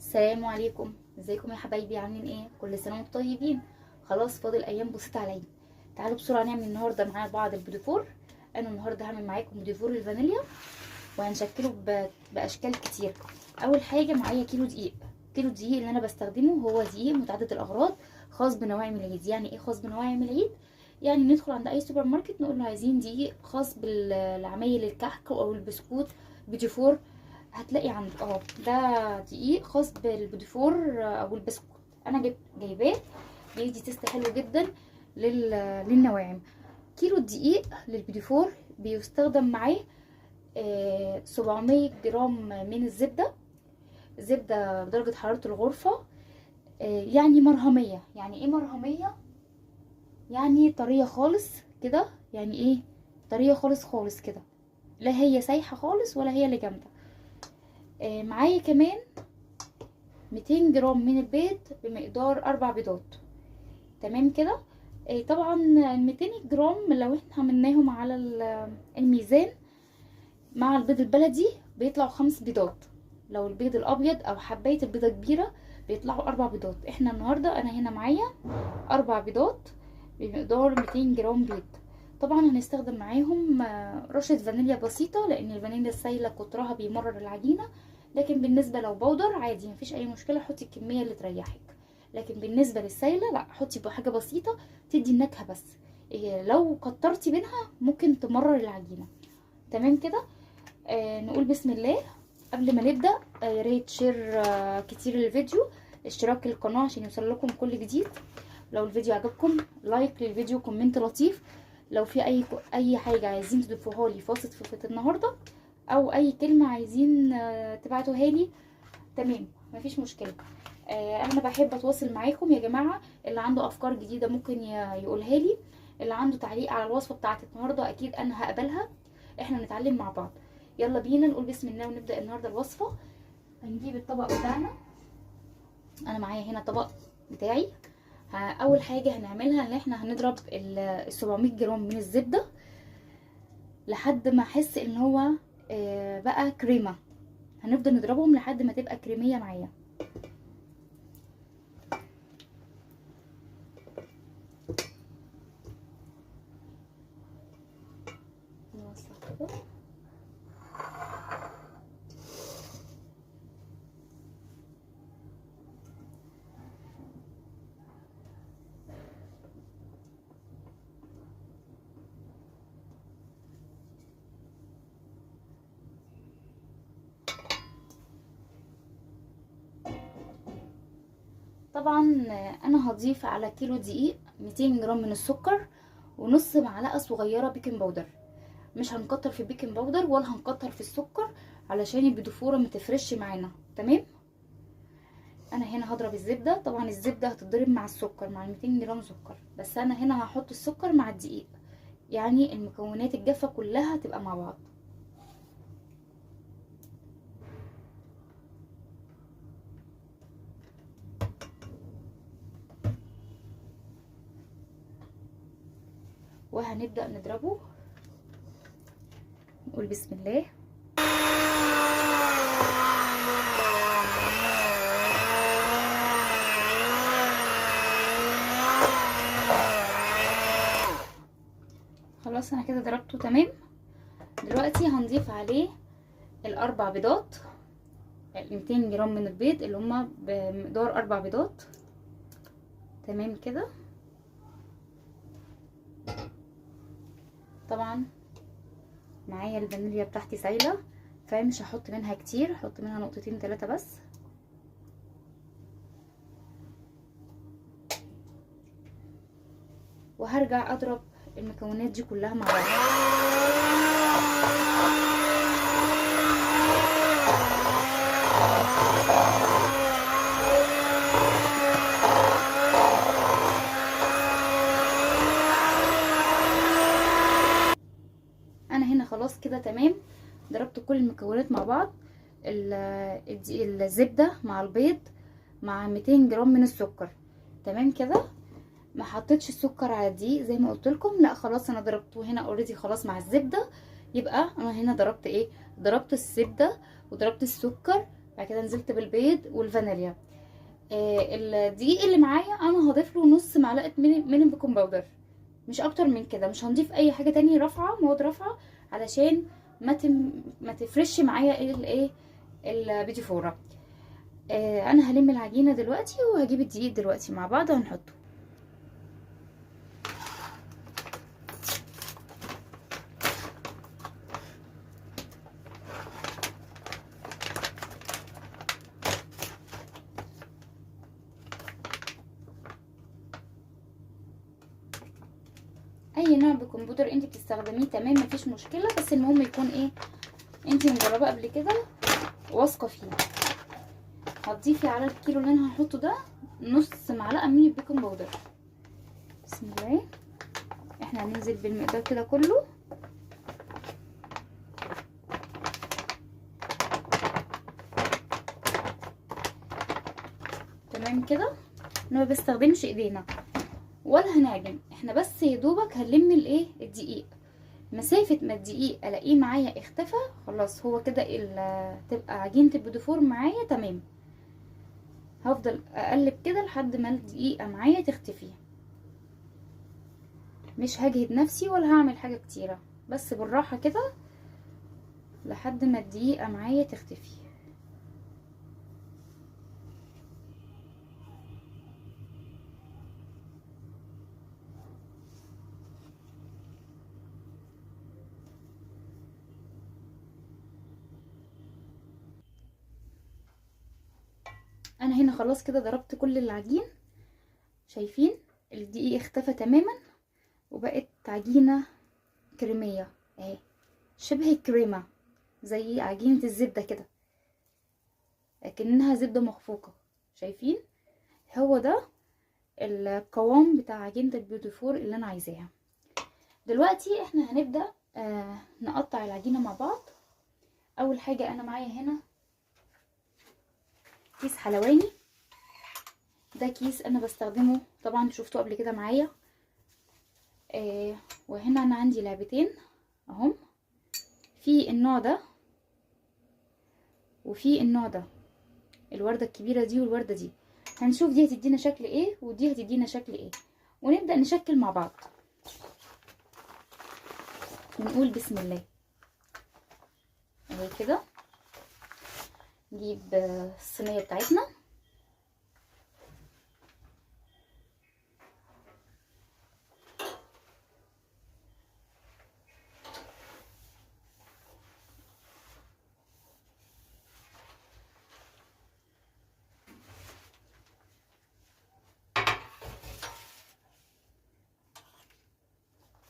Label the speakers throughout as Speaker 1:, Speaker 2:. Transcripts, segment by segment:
Speaker 1: السلام عليكم، ازيكم يا حبايبي؟ عاملين ايه؟ كل سنة وانتم طيبين. خلاص فاضل ايام بسيطة على العيد. تعالوا بسرعة نعمل النهارده مع بعض البوديفور. انا النهارده هعمل معاكم بوديفور الفانيليا وهنشكله باشكال كتير. اول حاجة معايا كيلو دقيق. كيلو دقيق اللي انا بستخدمه هو دقيق متعدد الاغراض خاص بنواعم العيد. يعني ايه خاص بنواعم العيد؟ يعني ندخل عند اي سوبر ماركت نقول له عايزين دقيق خاص بالعمايل الكحك او البسكوت بوديفور، هتلاقي عنده اهو ده دقيق خاص بالبوديفور او البسكوت. انا جايباه، بيدي taste حلو جدا للنواعم. كيلو الدقيق للبوديفور بيستخدم معاه 700 جرام من الزبدة، زبدة بدرجة حرارة الغرفة، يعني مرهميه. يعني ايه مرهميه؟ يعني طرية خالص كده. يعني ايه طرية خالص خالص كده؟ لا هي سايحه خالص ولا هي اللي جامدة. معايا كمان 200 جرام من البيض بمقدار 4 بيضات. تمام كده. طبعا 200 جرام لو احنا عملناهم على الميزان مع البيض البلدي بيطلعوا 5 بيضات. لو البيض الابيض او حبايه البيضة كبيرة بيطلعوا 4 بيضات. احنا النهارده انا هنا معايا 4 بيضات بمقدار 200 جرام بيض. طبعا هنستخدم معاهم رشه فانيليا بسيطة لان الفانيليا السايله كترها بيمرر العجينة، لكن بالنسبة لو بودر عادي مفيش اي مشكلة، حطي الكمية اللي تريحك. لكن بالنسبة للسايله لا، حطي بحاجة بسيطة تدي النكهة بس، لو كترتي منها ممكن تمرر العجينة. تمام كده. نقول بسم الله. قبل ما نبدا يا ريت share كتير للفيديو، اشتراك للقناة عشان يوصل لكم كل جديد. لو الفيديو عجبكم like للفيديو، comment لطيف. لو في اي حاجة عايزين تضيفوها لي في وصفه النهارده او اي كلمة عايزين تبعتوها لي، تمام مفيش مشكلة. انا بحب اتواصل معاكم يا جماعة. اللي عنده افكار جديدة ممكن يقولها لي، اللي عنده تعليق على الوصفة بتاعه النهارده اكيد انا هقبلها، احنا نتعلم مع بعض. يلا بينا نقول بسم الله ونبدا النهارده الوصفة. هنجيب الطبق بتاعنا. انا معايا هنا طبق بتاعي. اول حاجة هنعملها ان احنا هنضرب ال 700 جرام من الزبدة لحد ما احس ان هو بقى كريمة. هنفضل نضربهم لحد ما تبقى كريميه معايا. نوسع كده. طبعا انا هضيف على كيلو دقيق 200 جرام من السكر ونص معلقه صغيرة baking powder. مش هنكتر في ال baking powder ولا هنكتر في السكر علشان البيدفوره ما تفرش معانا. تمام. انا هنا هضرب الزبدة. طبعا الزبدة هتتضرب مع السكر، مع 200 جرام سكر، بس انا هنا هحط السكر مع الدقيق، يعني المكونات الجافه كلها هتبقى مع بعض. وهنبدأ نضربه. نقول بسم الله. خلاص انا كده ضربته تمام. دلوقتي هنضيف عليه ال4 بيضات، 200 جرام من البيض اللي هما بمقدار 4 بيضات. تمام كده. طبعا معايا الفانيليا بتاعتي سايله فمش هحط منها كتير، هحط منها نقطتين 3 بس. وهرجع اضرب المكونات دي كلها مع بعض. انا هنا خلاص كده تمام، ضربت كل المكونات مع بعض، الزبدة مع البيض مع 200 جرام من السكر. تمام كده. ما حطيتش السكر على الدقيق زي ما قلت لكم، لا خلاص انا ضربته هنا already خلاص مع الزبدة. يبقى انا هنا ضربت ايه؟ ضربت الزبدة وضربت السكر بعد كده نزلت بالبيض والفانيليا. الدقيق اللي معايا انا هضيف له نص معلقه من ال baking powder، مش اكتر من كده، مش هنضيف اي حاجة تانية رافعه، مواد رافعه، علشان ما تفرش معايا الايه البيتيفوره. انا هلم العجينة دلوقتي وهجيب الدقيق دلوقتي مع بعض وهنحطه. اي نوع baking powder انت بتستخدميه تمام، مفيش مشكلة، بس المهم يكون ايه انت مجربه قبل كده واثقة فيه. هتضيفي على الكيلو اللي انا هحطه ده نص معلقه من ال baking powder. بسم الله. احنا هننزل بالمقدار كده كله. تمام كده. انا ما بستخدمش ايدينا ولا هنعجن، احنا بس يا دوبك هنلم الايه الدقيق. مسافة ما الدقيق الاقيه معايا اختفى خلاص، هو كده تبقى عجينه البيتيفور معايا تمام. هفضل اقلب كده لحد ما الدقيقة معايا تختفي، مش هجهد نفسي ولا هعمل حاجة كتيرة، بس بالراحة كده لحد ما الدقيقة معايا تختفي. انا هنا خلاص كده ضربت كل العجين، شايفين الدقيق اختفى تماما وبقت عجينة كريمية اهي، شبه الكريمة زي عجينة الزبدة كده، لكنها زبدة مخفوقة. شايفين هو ده القوام بتاع عجينة البيتيفور اللي انا عايزاها. دلوقتي احنا هنبدأ نقطع العجينة مع بعض. اول حاجة انا معايا هنا كيس حلواني، ده كيس انا بستخدمه طبعا شفتوه قبل كده معايا. وهنا انا عندي لعبتين اهم، في النوع ده وفي النوع ده، الوردة الكبيرة دي والوردة دي. هنشوف دي هتدينا شكل ايه ودي هتدينا شكل ايه، ونبدأ نشكل مع بعض ونقول بسم الله. اهي كده نجيب الصينية بتاعتنا.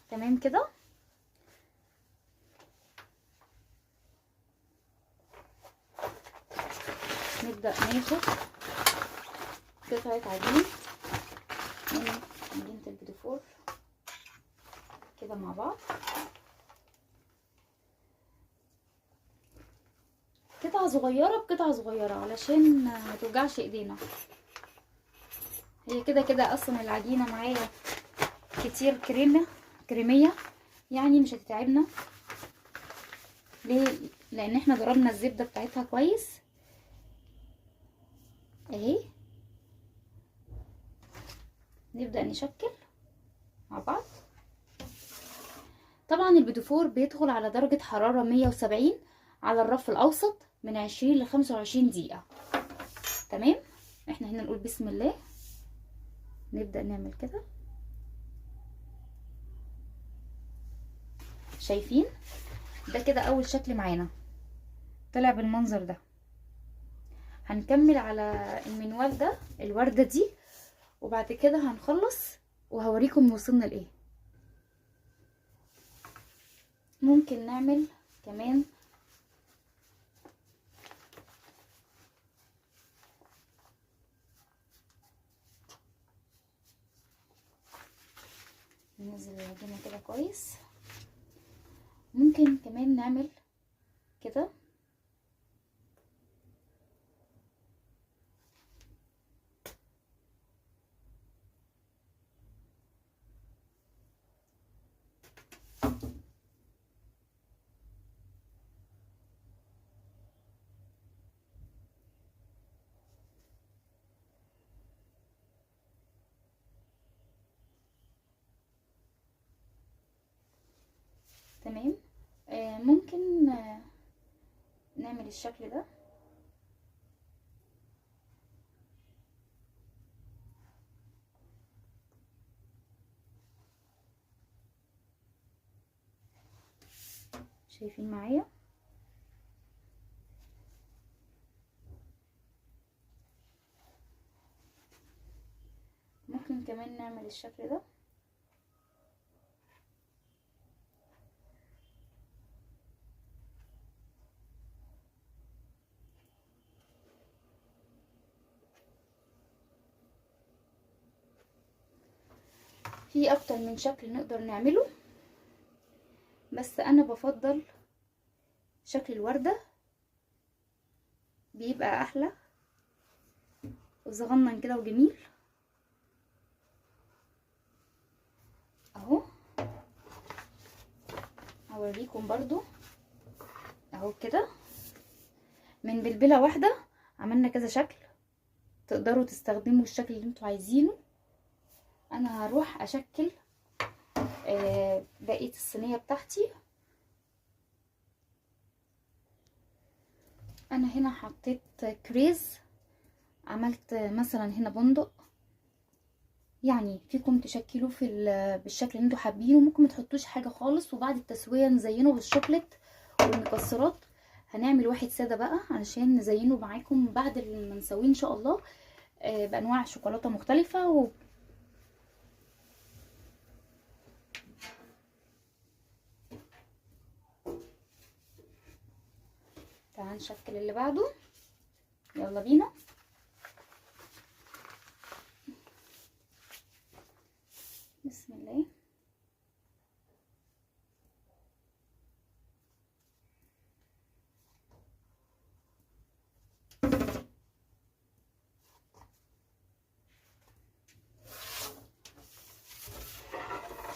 Speaker 1: تمام كده. نبدأ ناخد قطعة عجين من عجينة البيتيفور كده مع بعض، قطعة صغيرة بقطعة صغيرة علشان ما توجعش ايدينا. هي كده كده اصلا العجينة معايا كتير كريمية، يعني مش هتتعبنا. ليه؟ لان احنا ضربنا الزبدة بتاعتها كويس اهي. نبدأ نشكل مع بعض. طبعا البيتيفور بيدخل على درجة حرارة 170 على الرف الاوسط من 20 ل 25 دقيقة. تمام. احنا هنا نقول بسم الله، نبدأ نعمل كده. شايفين ده كده اول شكل معانا طلع بالمنظر ده. هنكمل على المنوال ده الوردة دي، وبعد كده هنخلص وهوريكم وصلنا لايه. ممكن نعمل كمان ننزل العجينة كده كويس. ممكن كمان نعمل كده تمام. ممكن نعمل الشكل ده. شايفين معايا؟ ممكن كمان نعمل الشكل ده. في اكتر من شكل نقدر نعمله، بس انا بفضل شكل الوردة، بيبقى احلى وصغنن كده وجميل اهو. هوريكم برضو اهو كده من بلبلة واحدة عملنا كذا شكل، تقدروا تستخدموا الشكل اللي انتوا عايزينه. انا هروح اشكل بقية الصينية بتاعتي. انا هنا حطيت كريز، عملت مثلا هنا بندق، يعني فيكم تشكلوه في بالشكل اللي انتوا حابينه، ممكن ما تحطوش حاجة خالص، وبعد التسوية نزينه بالشوكليت والمكسرات. هنعمل واحد ساده بقى علشان نزينه معاكم بعد ما نسويه ان شاء الله، بانواع شوكولاتة مختلفة. تعال نشكل اللي بعده، يلا بينا. بسم الله.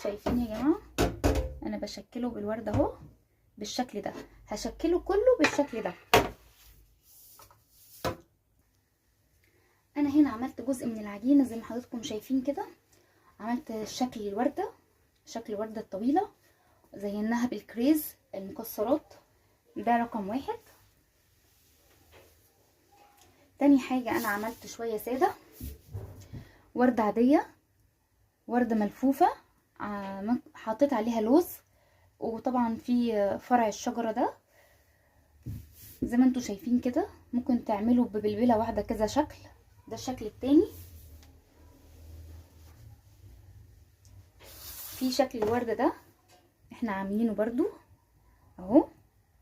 Speaker 1: شايفين يا جماعة انا بشكله بالورده اهو بالشكل ده، هشكله كله بالشكل ده. انا هنا عملت جزء من العجينة زي ما حضراتكم شايفين كده، عملت شكل الورده، شكل الورده الطويلة، زيناها بالكريز المكسرات. ده رقم واحد. تاني حاجة انا عملت شوية ساده، ورده عادية، ورده ملفوفه، حطيت عليها لوز، وطبعا في فرع الشجرة ده زي ما انتوا شايفين كده. ممكن تعملوا ببلبله واحدة كذا شكل. ده الشكل التاني. في شكل الورده ده احنا عاملينه برضو اهو،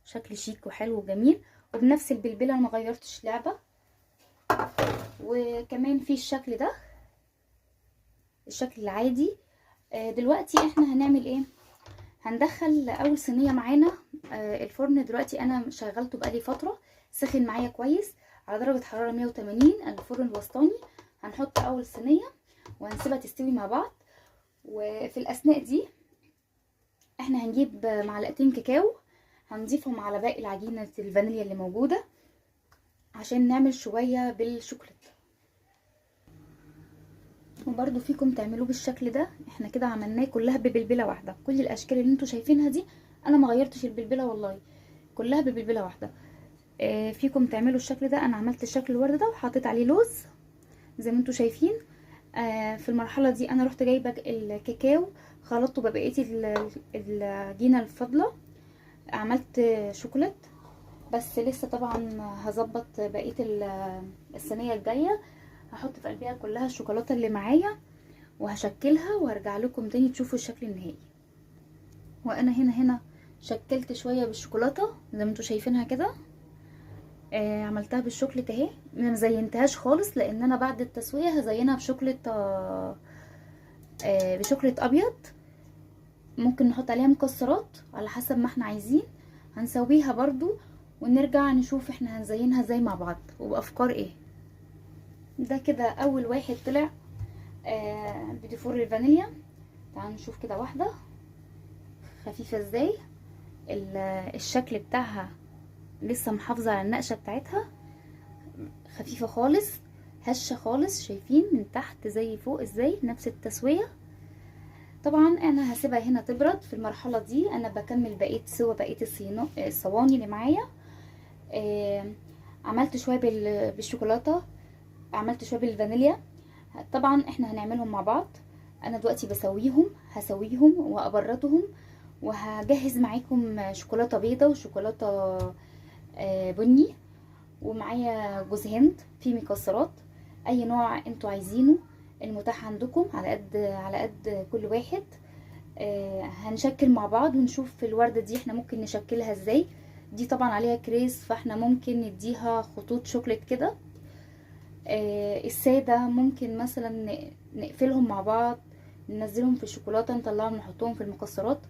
Speaker 1: شكل شيك وحلو وجميل، وبنفس البلبلة ما غيرتش لعبه. وكمان في الشكل ده، الشكل العادي. دلوقتي احنا هنعمل ايه؟ هندخل اول صينية معانا الفرن. دلوقتي انا شغلته بقالي فترة، سخن معايا كويس على درجه حرارة 180، الفرن الوسطاني. هنحط اول صينية وهنسيبها تستوي مع بعض. وفي الاثناء دي احنا هنجيب معلقتين كاكاو، هنضيفهم على باقي العجينة الفانيليا اللي موجودة عشان نعمل شوية بالشوكولاتة. وبرده فيكم تعملوه بالشكل ده. احنا كده عملناه كلها ببلبله واحدة، كل الاشكال اللي انتوا شايفينها دي انا ما غيرتش البلبلة والله، كلها ببلبله واحدة. فيكم تعملوا الشكل ده. انا عملت الشكل الورد ده وحطيت عليه لوز زي ما انتوا شايفين. في المرحلة دي انا رحت جايبه الكاكاو، خلطته ببقية العجينة الفاضلة، عملت شوكولاتة، بس لسه طبعا هظبط بقية الصينية الجاية. هحط في قلبها كلها الشوكولاتة اللي معايا وهشكلها وهرجع لكم تاني تشوفوا الشكل النهائي. وانا هنا شكلت شوية بالشوكولاته زي ما انتوا شايفينها كده. عملتها بالشوكولاتة اهي، ما زينتهاش خالص لان انا بعد التسوية هزينها بشوكولاته، بشوكولاته ابيض. ممكن نحط عليها مكسرات على حسب ما احنا عايزين. هنسويها برضو ونرجع نشوف احنا هنزينها ازاي مع بعض وبافكار ايه. ده كده اول واحد طلع بيتيفور الفانيليا. تعالوا نشوف كده واحدة خفيفة ازاي، الشكل بتاعها لسه محافظة على النقشه بتاعتها، خفيفة خالص، هشه خالص. شايفين من تحت زي فوق ازاي، نفس التسوية. طبعا انا هسيبها هنا تبرد. في المرحلة دي انا بكمل بقية سوا بقية الصواني اللي معايا. عملت شوية بالشوكولاته، عملت شوية بالفانيليا. طبعا احنا هنعملهم مع بعض. انا دلوقتي بسويهم، هسويهم وابردهم، وهجهز معاكم شوكولاتة بيضة وشوكولاته بني، ومعايا جوز هند، في مكسرات، اي نوع انتوا عايزينه المتاح عندكم على قد كل واحد. هنشكل مع بعض ونشوف الوردة دي احنا ممكن نشكلها ازاي. دي طبعا عليها كريز، فاحنا ممكن نديها خطوط شوكليت كده. السادة ممكن مثلا نقفلهم مع بعض، ننزلهم في الشوكولاتة، نطلعهم نحطهم في المكسرات.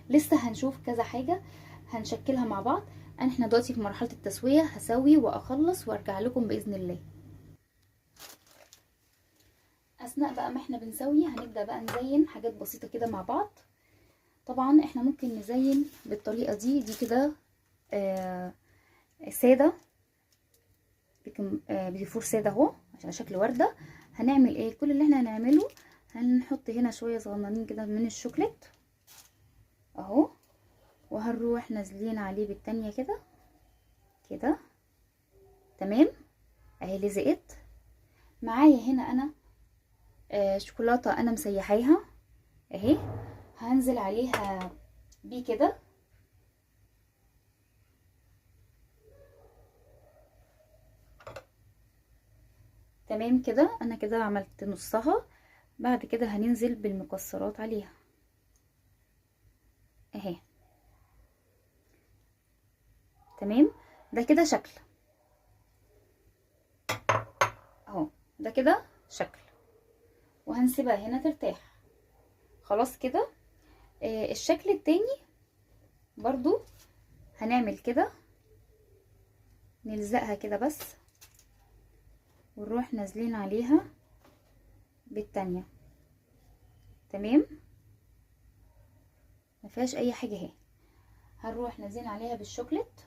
Speaker 1: لسه هنشوف كذا حاجة هنشكلها مع بعض. احنا دلوقتي في مرحلة التسوية، هسوي واخلص وارجع لكم بإذن الله. اثناء بقى ما احنا بنسوي هنبدأ بقى نزين حاجات بسيطة كده مع بعض. طبعا احنا ممكن نزين بالطريقة دي كده، سادة، بيفور سادة اهو عشان شكل وردة. هنعمل ايه؟ كل اللي احنا هنعمله هنحط هنا شوية صغننين كده من الشوكليت اهو، وهنروح نازلين عليه بالتانية كده كده. تمام، اهي لزقت معايا. هنا انا شوكولاتة انا مسيحاها اهي، هنزل عليها بيه كده. تمام كده، انا كده عملت نصها. بعد كده هننزل بالمكسرات عليها اهي. تمام، ده كده شكل اهو، ده كده شكل، وهنسيبها هنا ترتاح. خلاص كده. الشكل التاني برضو هنعمل كده، نلزقها كده بس، ونروح نازلين عليها بالتانية. تمام، ما فيهاش اي حاجة اهي. هنروح نازلين عليها بالشوكليت.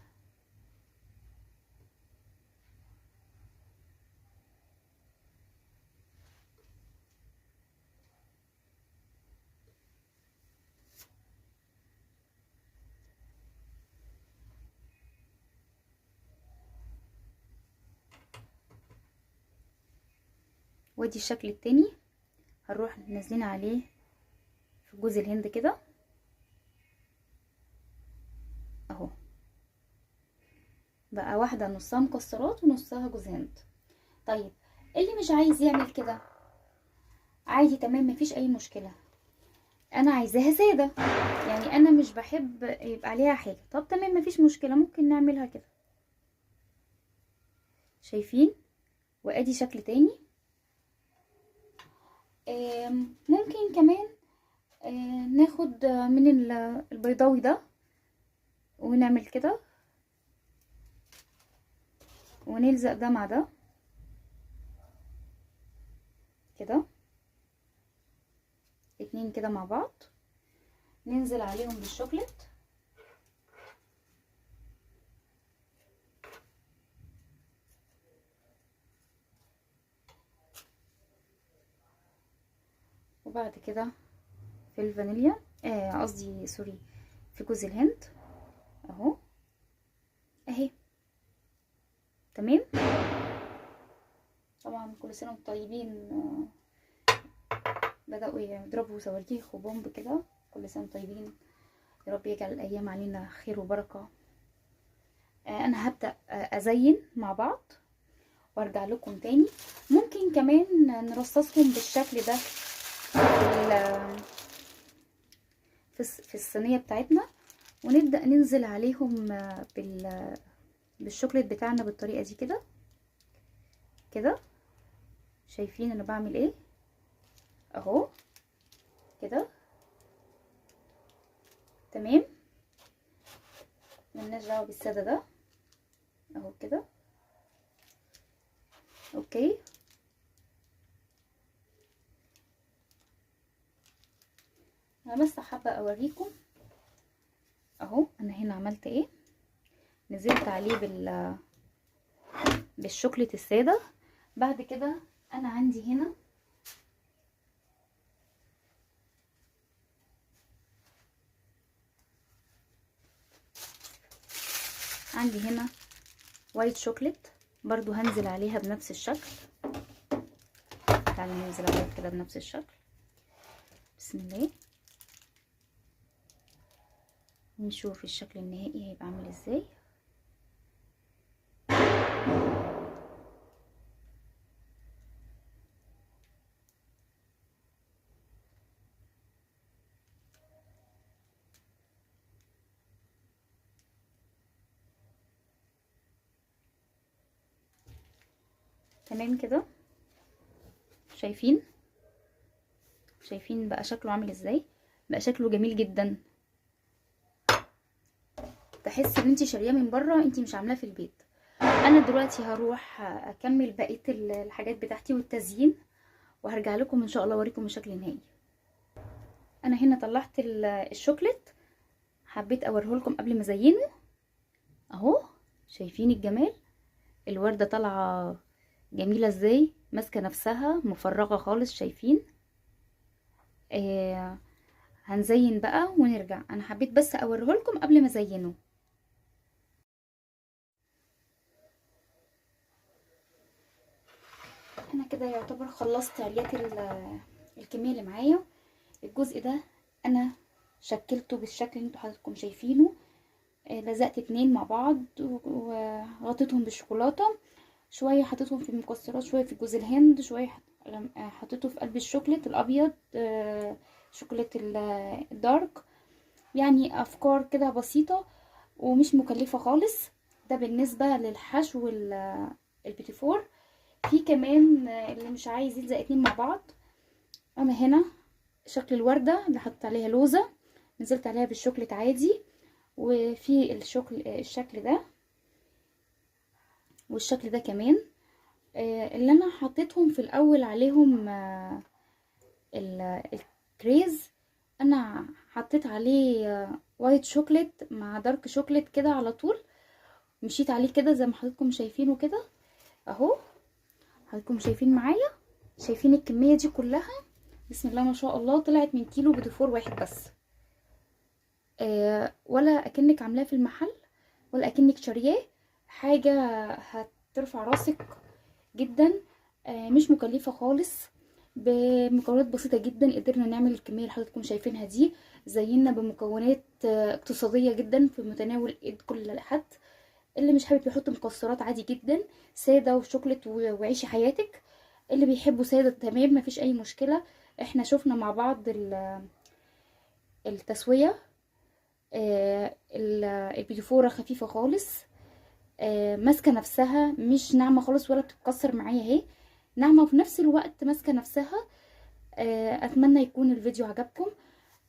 Speaker 1: وادي الشكل التاني هنروح نازلين عليه في جوز الهند كده اهو. بقى واحدة نصها مكسرات ونصها جوز هند. طيب اللي مش عايز يعمل كده عادي، تمام، مفيش اي مشكلة. انا عايزاها ساده، يعني انا مش بحب يبقى عليها حاجة. طب تمام، مفيش مشكلة، ممكن نعملها كده. شايفين؟ وادي شكل تاني. ممكن كمان ناخد من البيضاوي ده ونعمل كده، ونلزق ده مع ده كده، اتنين كده مع بعض، ننزل عليهم بالشوكليت. وبعد كده في الفانيليا، قصدي سوري، في جوز الهند اهو اهي. تمام. طبعا كل سنة وانتم طيبين، بدأوا يضربوا صواريخ وبومب كده. كل سنة وانتم طيبين، يا رب يجعل الايام علينا خير وبركة. انا هبدأ ازين مع بعض وارجع لكم تاني. ممكن كمان نرصصهم بالشكل ده في الصينية بتاعتنا، ونبدأ ننزل عليهم بالشوكليت بتاعنا بالطريقة دي كده كده. شايفين انا بعمل ايه اهو كده. تمام، ملناش دعوه بالساده ده اهو كده. okay، انا بس حابة اوريكم اهو انا هنا عملت ايه. نزلت عليه بالشوكليت السادة. بعد كده انا عندي هنا عندي هنا white chocolate برضو هنزل عليها بنفس الشكل. تعالوا ننزل عليها كده بنفس الشكل، بسم الله. نشوف الشكل النهائي هيبقى عامل ازاي. تمام كده، شايفين بقى شكله عامل ازاي؟ بقى شكله جميل جدا، تحس ان انتي شارياه من بره، انتي مش عاملاه في البيت. انا دلوقتي هروح اكمل بقية الحاجات بتاعتي والتزيين، وهرجع لكم ان شاء الله اوريكم الشكل النهائي. انا هنا طلعت الشوكليت، حبيت اوريه لكم قبل ما ازينه اهو. شايفين الجمال؟ الورده طالعه جميلة ازاي، ماسكه نفسها مفرغة خالص. شايفين؟ هنزين بقى ونرجع. انا حبيت بس اوريه لكم قبل ما ازينه. انا كده يعتبر خلصت عريات الكمية اللي معايا. الجزء ده انا شكلته بالشكل اللي انتوا حضراتكم شايفينه، لزقت 2 مع بعض وغطيتهم بالشوكولاته، شوية حطيتهم في المكسرات، شوية في جوز الهند، شوية حطيته في قلب الشوكليت الابيض، شوكليت ال dark. يعني افكار كده بسيطة ومش مكلفة خالص. ده بالنسبة للحشو البيتيفور. في كمان اللي مش عايز يلزق 2 مع بعض، انا هنا شكل الورده اللي حطيت عليها لوزه، نزلت عليها بالشوكليت عادي، وفي الشكل ده والشكل ده كمان، اللي انا حطيتهم في الاول عليهم الكريز، انا حطيت عليه white chocolate مع dark chocolate كده على طول، مشيت عليه كده زي ما حضراتكم شايفينه كده اهو. حضراتكم شايفين معايا؟ شايفين الكمية دي كلها؟ بسم الله ما شاء الله، طلعت من كيلو بيتيفور واحد بس. ولا اكنك عاملاه في المحل ولا اكنك شارياه، حاجة هترفع راسك جدا. مش مكلفة خالص، بمكونات بسيطة جدا قدرنا نعمل الكمية اللي حضراتكم شايفينها دي. زينا بمكونات اقتصادية جدا في متناول ايد كل حد. اللي مش حابب يحط مكسرات عادي جدا، ساده وشوكليت وعيشي حياتك. اللي بيحبوا ساده تمام، مفيش اي مشكلة. احنا شفنا مع بعض التسوية. البيتيفوره خفيفة خالص، ماسكه نفسها، مش ناعمة خالص ولا بتتكسر معايا، اهي ناعمة وفي نفس الوقت ماسكه نفسها. اتمنى يكون الفيديو عجبكم.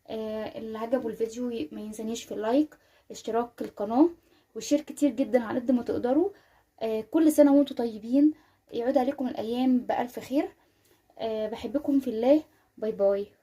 Speaker 1: اللي عجبه الفيديو ما ينسانيش في ال like، اشتراك القناة، و share كتير جدا على قد ما تقدروا. كل سنة وانتم طيبين، يعود عليكم الايام بالف خير. بحبكم في الله. bye bye.